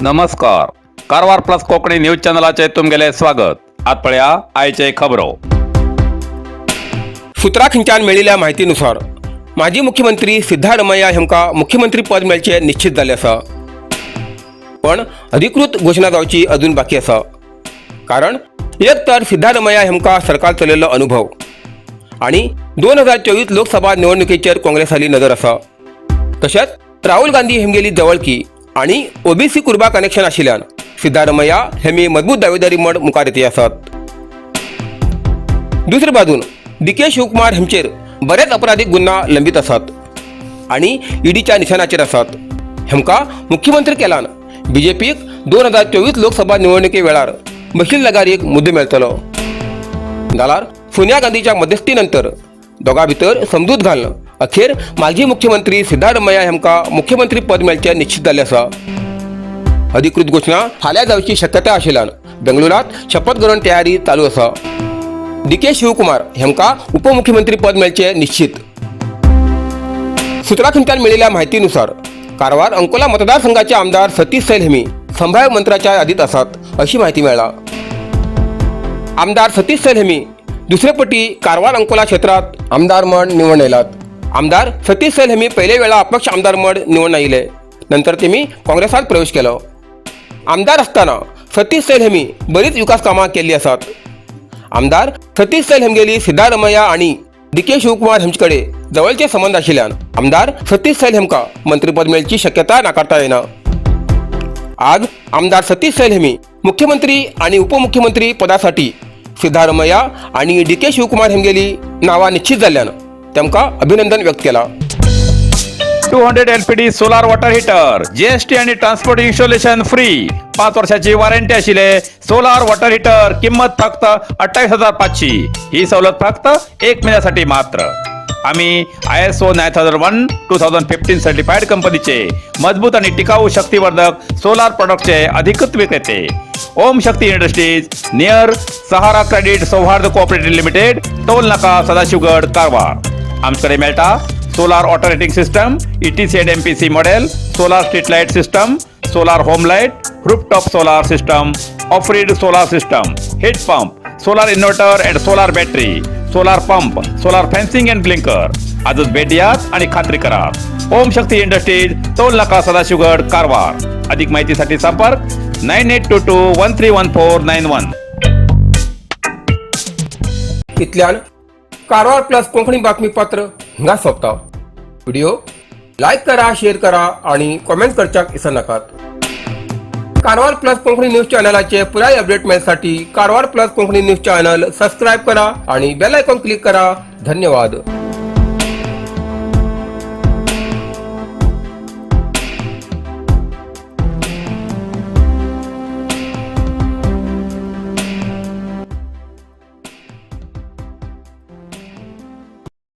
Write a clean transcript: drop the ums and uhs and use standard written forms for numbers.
नमस्कार, Karwar plus Konkani news चॅनलाचे तुमगेले स्वागत. आत पळया आयचे खबरो. सूत्रां मेळिल्ल्या माहितीनुसार माजी मुख्यमंत्री सिद्धारमैया हांकां मुख्यमंत्री पद मेळचें निश्चित जाल्लें आसा, पण अधिकृत घोशणा जावची अजून बाकी आसा. कारण एक तर सिद्धारमैया हांकां सरकार चलयल्लो अनुभव आणि 2024 लोकसभा निवडणुकीचेर काँग्रेसाली नजर आसा. तशेंच राहुल गांधी हेमगेली जवळकी आणि ओबीसी कुर्बा कनेक्शन आशिल्ल्यान सिद्धारमैया हेमी मजबूत दावेदारी म्हण मुखार येते आसात. दुसरे बाजून डी के शिवकुमार हेंचेर बरेच अपराधीक गुन्हा लंबीत आसात आणि ईडीच्या निशाणाचेर आसात. हेमकां मुख्यमंत्री केल्यान बीजेपीक 2024 लोकसभा निवडणुके वेळार बशील जाग्यार एक मुद्दो मेळटलो. जाल्यार सोनिया गांधीच्या मध्यस्थीनंतर दोगां भितर समजूत घालून अखेर माजी मुख्यमंत्री सिद्धारमैया हांकां मुख्यमंत्री पद मेळचें निश्चित जाल्लें आसा. अधिकृत घोशणा फाल्यां जावची शक्यता आशिल्ल्यान बेंगळुरात शपथ ग्रहण तयारी चालू आसा. डी के शिवकुमार हांकां उपमुख्यमंत्री पद मेळचें निश्चित. सूत्रां मेळिल्ल्या माहितीनुसार कारवार अंकोला मतदारसंघाचे आमदार सतीश सैल हेमी संभाव्य मंत्र्याच्या यादीत आसात, अशी माहिती मेळ्ळा. आमदार सतीश सैल हेमी दुसरे पटी कारवार अंकोला क्षेत्रात आमदार म्हण निवडून आयलात. आमदार सतीश सैल हेमी पयले वेळा अपक्ष आमदार म्हण निवडून आयले. नंतर तेमी काँग्रेसात प्रवेश केलो. आमदार असताना सतीश सैल हेमी बरीच विकास कामां केल्ली आसात. आमदार सतीश सैल हेमगेली सिद्धारमैया आणि डी के शिवकुमार हेंचे कडेन जवळचे संबंद आशिल्ल्यान आमदार सतीश सैल हेमकां मंत्रीपद मेळची शक्यता नाकारता येना. आज आमदार सतीश सैल हेमी मुख्यमंत्री आणि उपमुख्यमंत्री पदासाठी सिद्धारमैया आणि डी के शिवकुमार हेमगेली नावां निश्चित जाल्ल्यान तांकां अभिनंदन व्यक्त केलां. 200 LPD solar water heater, GST आणि ट्रान्सपोर्ट इन्स्टॉलेशन फ्री. 5 वर्षाची वॉरंटी आशिल्ले सोलार वॉटर हिटर किंमत फक्त 28,500. ही सवलत फक्त एक महिन्यासाठी मात्र. आम्ही ISO 9001:2015 certified कंपनीचे मजबूत आणि टिकाऊ शक्तिवर्धक सोलार प्रॉडक्टचे अधिकृत विक्रेते. ओम शक्ती इंडस्ट्रीज, नियर सहारा क्रेडिट सौहार्द कोऑपरेटिव्ह लिमिटेड, टोल नाका, सदाशिवगड, कारवार. आमच्याकडे मेळटा solar water heating system, ETC and MPC model, solar street light system, solar home light, rooftop solar system, off-grid solar system, heat pump, solar inverter and solar battery, solar pump, solar fencing and blinker. आजच भेट द्यात आणि खात्री करा. ओम शक्ती industries, toll नाका, सदाशिवगड, कारवार. अधिक माहितीसाठी संपर्क 9822131491. इतल्यान कारवार प्लस कोंकणी बातमीपत्र हिंगा सोंपता. व्हिडिओ लायक करा, शेअर करा आणि कॉमेंट करच्याक विसरनाकात. कारवार प्लस कोंकणी न्यूज चॅनलाचे पुराय अपडेट मेळसाठी Karwar plus Konkani news channel subscribe करा आणि बेल आयकॉन क्लिक करा. धन्यवाद.